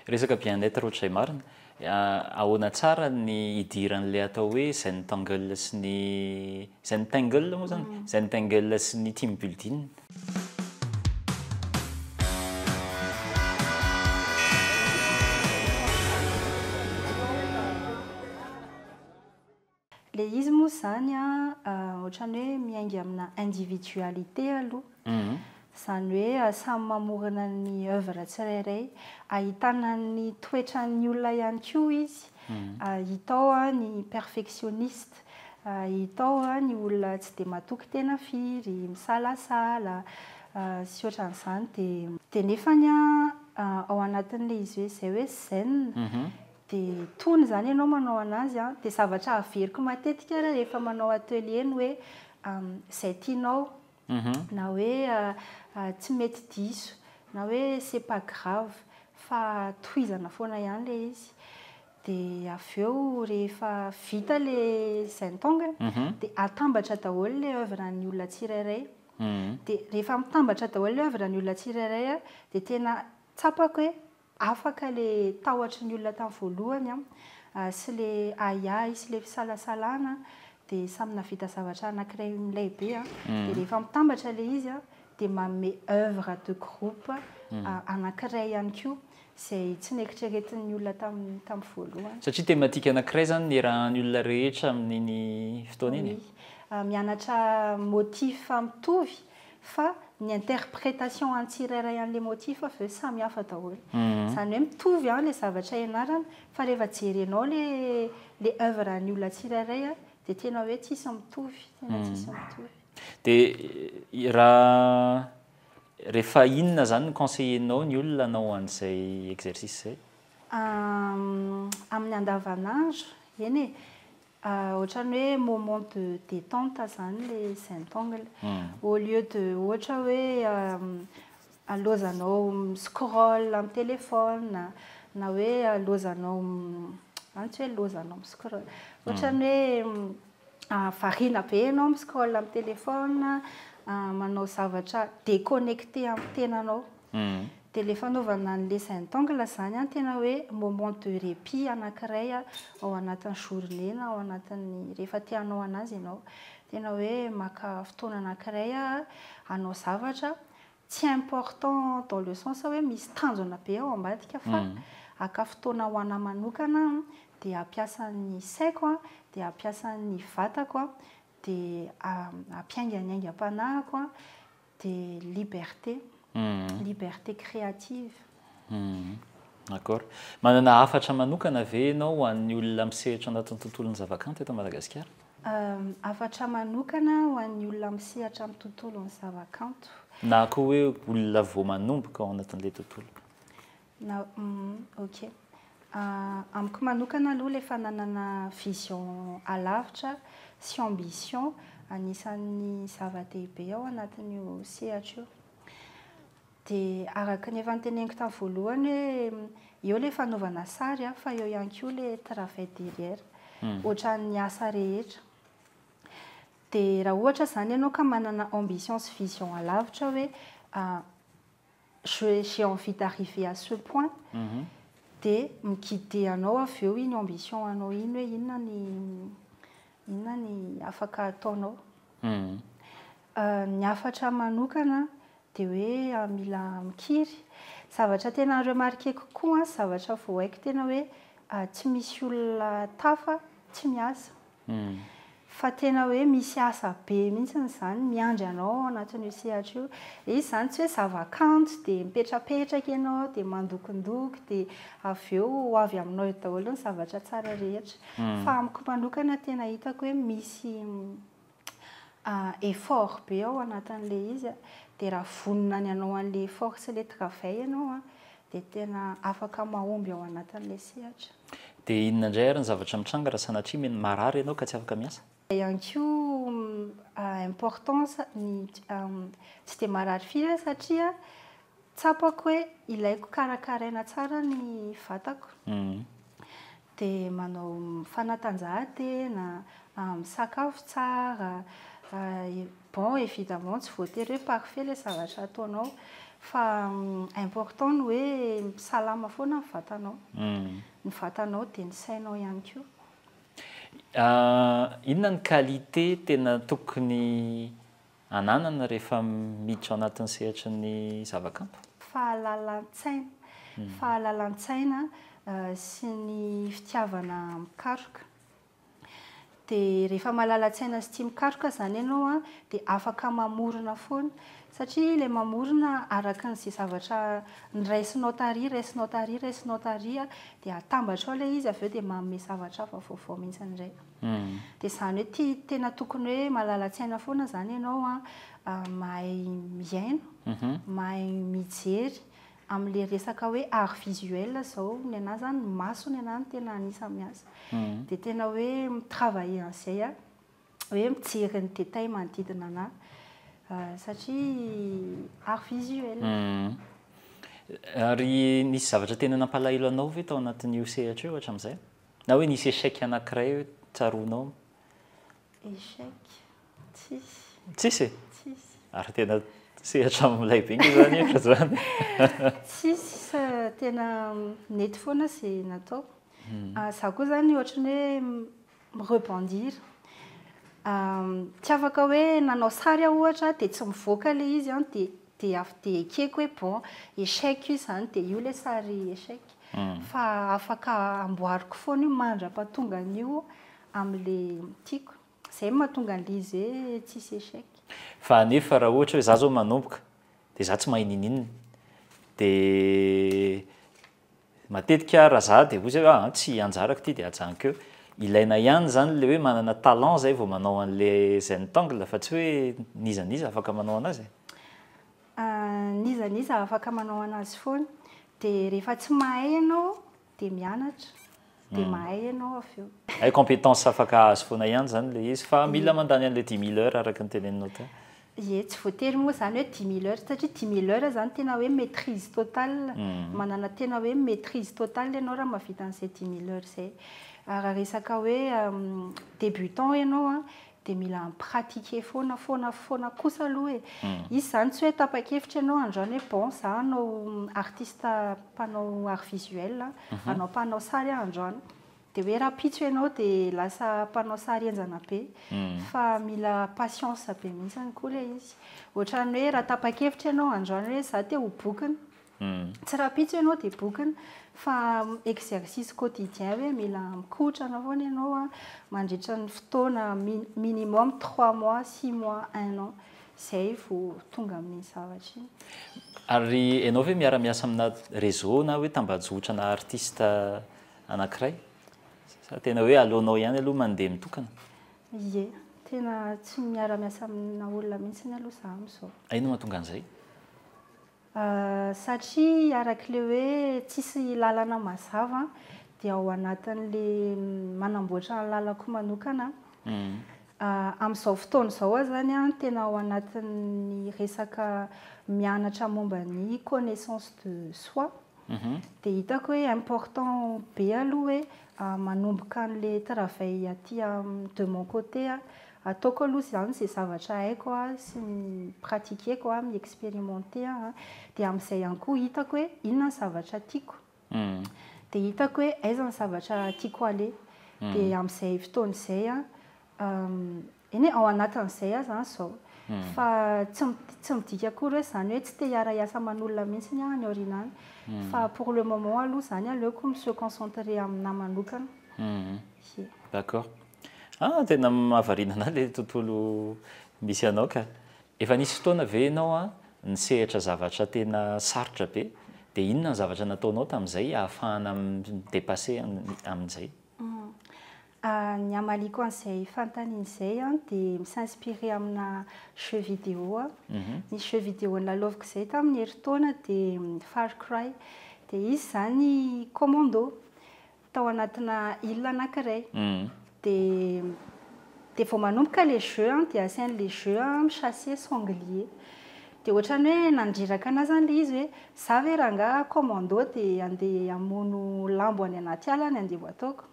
Resaka bien-être ohatr'izay marina. Ahoana tsara ny hidiran'ilay atao hoe Zentangle sy ny Zentangle moa zany? Zentangle sy ny team building. Le izy moa zany an, ohatran'ny hoe miainga amina individualité aloha. Izany hoe samy mamorona ny oeuvre tsirairay. Ahitana ny toetran'ny olona ihany koa izy. Hita ao ny perfectionniste, hita ao ny olona tsy dia matoky tena firy, misalasala sy ohatran'izany. Dia nefany an, ao anatin'ilay izy hoe izay hoe zen, Dia tony izany ianao manao anazy an, dia zavatra averiko matetika ary rehefa manao atelier ny hoe izay tianao na hoe tsy mety diso na hoe c'est pas grave fa tohizana foana ihany ilay izy. Dia avy eo rehefa vita ilay zentangle dia atambatra daholo ilay oeuvre an'ny olona tsirairay. Dia rehefa mitambatra daholo ilay oeuvre an'ny olona tsirairay an, dia tena tsapako hoe Afaka le tahotry ny olona tamin'ny voalohany an, sy le ahiahy sy le fisalasalana dia samy nahavita zavatra anankiray milay be an, dia rehefa mitambatra le izy an dia manome oeuvre de groupe anankiray ihany koa izay tsy neritreretin'ny olona tamin'ny tamin'ny voalohany. Satria thématique anankiray izany niarahan'ny olona rehetra amin'iny fotoana iny e? Oui, mianatra motif mitovy Fa ny interprétation an'ny tsirairay an'ilay motif avy eo samy hafa daholo. Izany hoe mitovy an ilay zavatra ianarana fa rehefa jerenao ilay ilay oeuvre an'ny olona tsirairay an dia tena hoe tsisy mitovy, tena tsisy mitovy. Dia raha rehefa inona izany no conseiller-nao ny olona hanao an'izay exercice izay? Amin'ny andavanandro, eny e, Ohatran'ny hoe moment de détente zany le zentangle. Au lieu de ohatra hoe alozanao mi-scroll amin'ny téléphone na hoe alozanao zany tsy hoe lozanao mi-scroll. Ohatran'ny hoe variana be ianao mi-scroll amin'ny téléphone, manao zavatra déconnecté amin'ny tenanao. Dia ilay fanaovana an'ilay zentangle izany an, tena hoe moment de répit anankiray ao anatin'ny journée na ao anatin'ny rehefa te hanao an'azy ianao. Tena hoe maka fotoana anankiray hanao zavatra tsy important dans le sens hoe misy tanjona be ao ambadika fa haka fotoana ho anà manokana aho dia hampiasa ny saiko an, dia hampiasa ny vatako an, dia hampiainga ny aingam-panahiko an. Dia liberté, liberté créative. D'accord. Manana hafatra manokana ve ianao ho an'ny olona misehatra anatin'ny tontolon'ny zavakanto eto Madagasikara? Hafatra manokana ho an'ny olona misehatra amin'ny tontolon'ny zavakanto. Na koa hoe olona vao manomboka ao anatin'ilay tontolo. Na, ok. Amiko manokana aloha ilay fananana vision alavitra sy ambition anisan'ny zava-dehibe ao anatin'io sehatra io. Dia araka ny efa noteneniko tamin'ny voalohany hoe eo ilay fanaovana sary fa eo ihany koa ilay travail derrière. Ohatran'ny asa rehetra. Dia raha ohatra izany ianao ka manana ambition sy vision alavitra hoe je j'ai envie d'arriver à ce point dia mi-guider anao avy eo iny ambition anao iny hoe inona ny inona ny afaka ataonao. Ny hafatra manokana dia hoe mila mikiry. Zavatra tena remarquer-ko koa, zavatra voahaiko tena hoe tsy misy olona tafa tsy miasa. Fa tena hoe misy asa be mihitsy izany miandry anao ao anatin'io sehatra io. Ilay izy izany tsy hoe zava-kanto dia mipetrapetraka ianao dia mandokondoko dia avy eo ho avy aminao eo daholo ny zavatra tsara rehetra. Fa amiko manokana tena hitako hoe misy effort be ao anatin'ilay izy dia raha vonona ny hanao an'ilay effort sy ilay travail ianao dia tena afaka mahomby ao anatin'ilay sehatra. Dia inona indray ary ny zavatra mitranga raha sanatria mino marary ianao ka tsy afaka miasa? Ihany koa importance ny tsy dia marary firy aho satria tsapako hoe ilaiko karakaraina tsara ny vatako. Dia manao fanatanjahantena, misakafo tsara, bon évidemment tsy voatery hoe parfait ilay zavatra ataonao. Fa important ny hoe salama foana ny vatanao. Ny vatanao dia ny sainao ihany koa. Inona ny qualité tena tokony ananana rehefa miditra ao anatin'ny sehatry ny zavakanto? Fahalalan-tsaina. Fahalalan-tsaina sy ny fitiavana mikaroka. Dia rehefa malala-tsaina sy tia mikaroka izany ianao an, dia afaka mamorona foana. Satria ilay mamorona araka an'izay zavatra noraisinao tary, raisinao tary, raisinao tary an, dia atambatrao ilay izy avy eo dia manome zavatra hafa vaovao mihitsy indray. Dia izany hoe tia, tena tokony hoe malala-tsaina foana izany ianao an, mahay mihaino, mahay mijery. Amin'ilay resaka hoe art visuel izao, ny anà izany ny maso ny anà no tena anisan'ny miasa. Dia tena hoe mi-travailler an'izay aho, hoe mijery ny détail manodidina anà satria art visuel. Ary nisy zavatra tena nampalahelo anao ve tao anatin'io sehatra io hatramin'izay? Na hoe nisy échec anankiray hoe tsaroanao? Échec? Tsisy. Tsisy e? Tsisy. Ary tena sehatra milay be nge zany io zany. Tsisy, tena nety foana izay natao. Za koa zany ohatran'ny hoe mi-rebondir. Tsy afaka hoe nanao sary aho ohatra dia tsy mivoaka ilay izy an, dia dia avy dia ekeko hoe bon échec io izany dia io ilay sary échec. Fa afaka amboariko foana io mandra-pahatonga an'io amin'ilay tiako. Izay no mahatonga an'ilay izy hoe tsisy échec. Fa anefa raha ohatra hoe za zao manomboka dia za tsy mahay ninininona dia matetika raha za dia hoy zay hoe aa tsy anjarako ity dia ajanoko eo. Ilaina ihany izany ilay hoe manana talent zay vao manao an'ilay zentangle fa tsy hoe n'iza n'iza afaka manao an'azy e. N'iza n'iza afaka manao an'azy foana. Dia rehefa tsy mahay ianao dia mianatra, dia mahay ianao avy eo. Hay compétence afaka azo foana ihany izany ilay izy fa mila mandany an'ilay 10 000 heures araka ny teneninao teo. Ie, tsy voatery moa izany hoe 10 000 heures satria 10 000 heures izany tena hoe maîtrise totale. Manana tena hoe maîtrise totale ianao raha mahavita an'izay 10 000 heures izay. Raha resaka hoe débutant ianao an, dia mila mi-pratiquer foana foana foana kosa aloha e. Izy izany tsy hoe tapa-kevitra ianao androany hoe bon za hanao artiste mpanao art visuel, hanao mpanao sary aho androany. Dia hoe rahampitso ianao dia lasa mpanao sary henjana be. Fa mila patience be mihitsy koa ilay izy. Ohatran'ny hoe raha tapa-kevitra ianao androany hoe za te ho bokona, tsy rahampitso ianao dia bokona fa exercice quotidien hoe mila mikotrana foana ianao an, mandritra ny fotoana minimum 3 mois, 6 mois, un an, izay vao tonga amin'iny zavatra iny. Ary ianao ve miara-miasa amina réseau na hoe tambajotra na artiste anankiray? Sa tena hoe aleonao ihany aloha mandeha mitokana? Ie, tena tsy miara-miasa amina olona mihitsy aloha za amin'izao. Inona mahatonga an'izay? Satria arak'ilay hoe tsisy lalana mazava dia ao anatin'ilay manamboatra ny lalako manokana. Amin'izao fotoana izao aho izany an, tena ao anatin'ny resaka mianatra momba ny connaissance de soi. Dia hitako hoe important be aloha hoe manomboka an'ilay travail aty de mon côté ataoko aloha izany izay zavatra haiko sy mi-pratiquer-ko, mi-expérimenter aho, dia amin'izay ihany koa hitako hoe inona ny zavatra tiako. Dia hitako hoe aiza ny zavatra tiako aleha. Dia amin'izay fotoana izay an, eny e, ao anatin'izay aho izany izao. Fa tsy midika akory hoe izany hoe tsy te hiara-hiasa aman'olona mihitsy aho any aoriana any. Fa pour le moment aloha izany aleoko mi-se concentrer aminahy manokana. Ie. D'accord. Ah, tena mahavariana anahy ilay tontolo misy anao ka. Efa nisy fotoana ve ianao an nisehatra zavatra tena sarotra be? Dia inona ny zavatra nataonao tamin'izay ahafahana mi-dépasser amin'izay? Ny hamaliko an'izay fanontaniana izay an, dia mi-s'inspirer amina jeu vidéo aho. Ny jeu vidéo nilalaoviko izay tamin'ny herintaona dia Far Cry. Dia izy izany commando tao anatina île anankiray. Dia vao manomboka ilay jeu an, dia asain'ilay jeu mi-chasser sanglier. Dia ohatran'ny hoe nandreraka anahy izany ilay izy hoe za ve rangahy commando dia andeha hamono lambo any anaty ala ny andeha ho ataoko.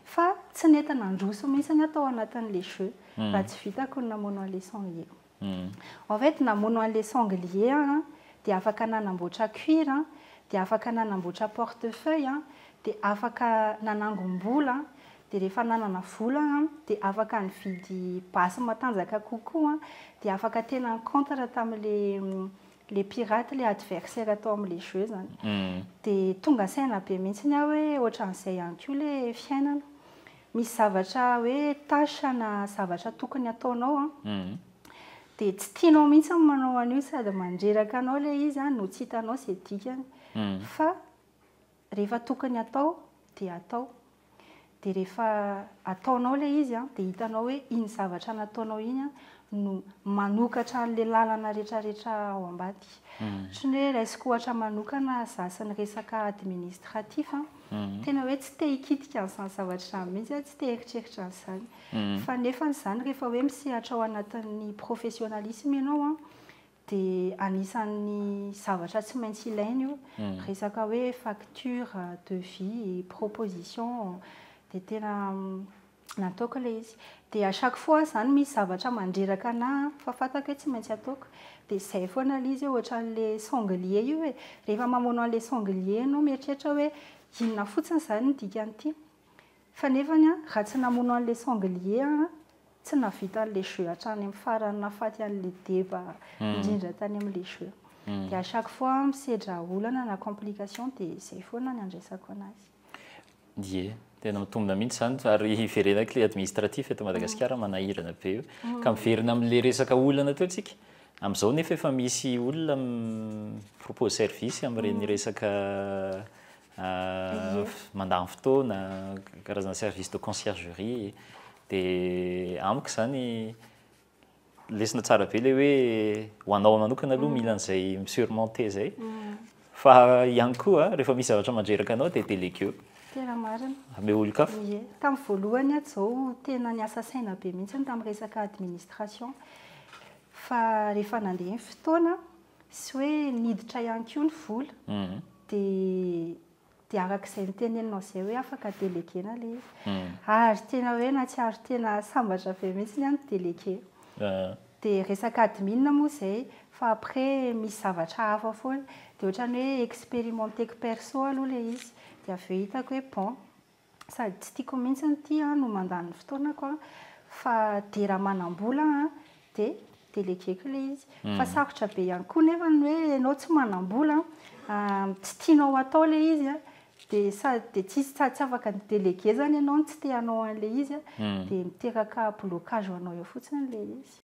Fa tsy nety nandroso mihitsy aho tao anatin'ilay jeu raha tsy vitako ny namono an'ilay sanglier. En fait namono an'ilay sanglier aho an, dia afaka nanamboatra cuir a, dia afaka nanamboatra portefeuille a, dia afaka nanangom-bola, dia rehefa nanana vola a, dia afaka nividy basy matanjaka kokoa, dia afaka tena contre tamin'le le pirate, le adversaire atao amin'le jeu zany. Dia tonga saina be mihitsy aho hoe ohatran'izay ihany koa le fiainana. Misy zavatra hoe tâche na zavatra tokony ataonao a, dia tsy tianao mihitsy ny manao an'io sady mandreraka anao le izy a, no tsy hitanao izay dikany. Fa rehefa tokony atao dia atao. Dia rehefa ataonao le izy a, dia hitanao hoe iny zavatra nataonao iny a no manokatra an'le lalana rehetrarehetra ao ambadika. Ohatran'ny hoe raisiko ohatra manokana za sy ny resaka administratif a, tena hoe tsy te hikitika an'izany zavatra izany mihitsy aho, tsy te hieritreritra an'izany. Fa nefany izany rehefa hoe misehatra ao anatin'ny professionnalisme ianao a, dia anisan'ny zavatra tsy maintsy ilaina io. Resaka hoe facture, devis, proposition, dia tena nataoko ilay izy. Dia à chaque fois zany misy zavatra mandreraka anahy fa fantako hoe tsy maintsy ataoko. Dia izay foana ilay izy hoe ohatran'ilay sanglier io e. Rehefa mamono an'ilay sanglier ianao, mieritreritra hoe inona fotsiny izany ny dikan'ity. Fa nefany a, raha tsy namono an'ilay sanglier a, tsy nahavita an'ilay jeu hatrany amin'ny farany nahafaty an'ilay deba indrindra tany amin'ilay jeu. Dia à chaque fois misedra olana na complication, dia izay foana ny andraisako anazy. Ie, tena mitombina mihitsy zany, ary hiverenako le administratif eto Madagasikara manahirana be io. Ka miverina amin'le resaka olana teo tsika. Amin'izao nefa efa misy olona propose service amin'ireny resaka mandany fotoana, karazana service de conciergerie. Dia amiko zany lesona tsara be le hoe ho anao manokana aloha mila an'izay misurmonter zay. Fa ihany koa rehefa misy zavatra mandreraka anao dia délégué. Tena marina. Ame olon-kafa. Ie, tamin'ny voalohany aho zao tena niasa saina be mihitsy tamin'ny resaka administration. Fa rehefa nandeha ny fotoana sy hoe niditra ihany koa ny vola, dia arak'izay niteneninao izay hoe afaka déléguena ilay izy. Ary tena hoe nahatsiaro tena sambatra be mihitsy aho ni-délégué. Dia resaka admin moa izay, fa après misy zavatra hafa foana. Dia ohatran'ny hoe expérimenteko perso aloha ilay izy. Dia avy eo hitako hoe bon, sady tsy tiako mihitsy ity a no mandany ny fotoanako a, fa dia raha manam-bola a, dia délégueko ilay izy. Fa sarotra be ihany koa nefa ny hoe ianao tsy manam-bola, tsy tianao atao ilay izy a, dia sady dia tsisy sady tsy afaka ni-délégué zany ianao no tsy te hanao an'ilay izy a, dia miteraka blocage ho anao eo fotsiny ilay izy.